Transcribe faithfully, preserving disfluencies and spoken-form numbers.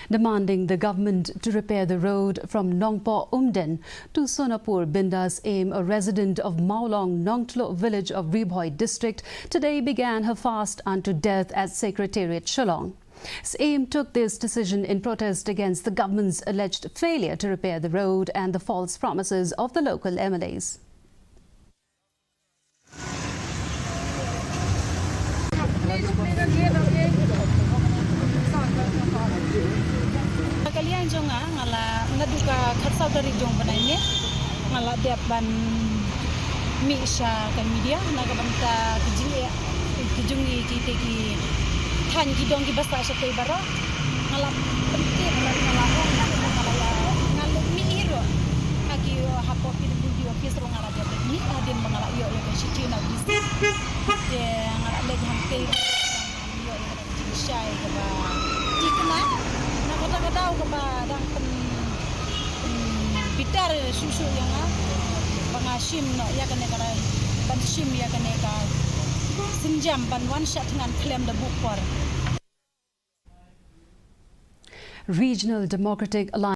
Demanding the government to repair the road from Nongpoh Umden to Sonapur. Binda Syiem, a resident of Mawlong Nongtluh village of Ri Bhoi district, today began her fast unto death at Secretariat Shillong. Syiem took this decision in protest against the government's alleged failure to repair the road and the false promises of the local M L As. Ka liang jong nga, nga la, naduh ka khatsaw tarik jong u bnai May, nga la dep ban mih sha ka media na ka bynta ka jingeh ka jong ngi, kita ki thaiñ ki dong kiba sah shatei baroh. Nga la pyntip bad nga la ong, nga la, nga la mih hi ruh ha ki, hapoh P W D office ruh nga la dep mih hadien ba nga la ïoh ïa ka shithi na u D C. Te nga la leit hangtei ruh, nga la ïoh ïa ka jingshai kaba thikna. Na kata ka daw kaba dang pyn, pynbitar shuh shuh ïa nga ba nga shim noh ïa kane ka rai, ban shim ïa kane ka sienjam ban wan shah thngan khlem da buh por. Regional Democratic Alliance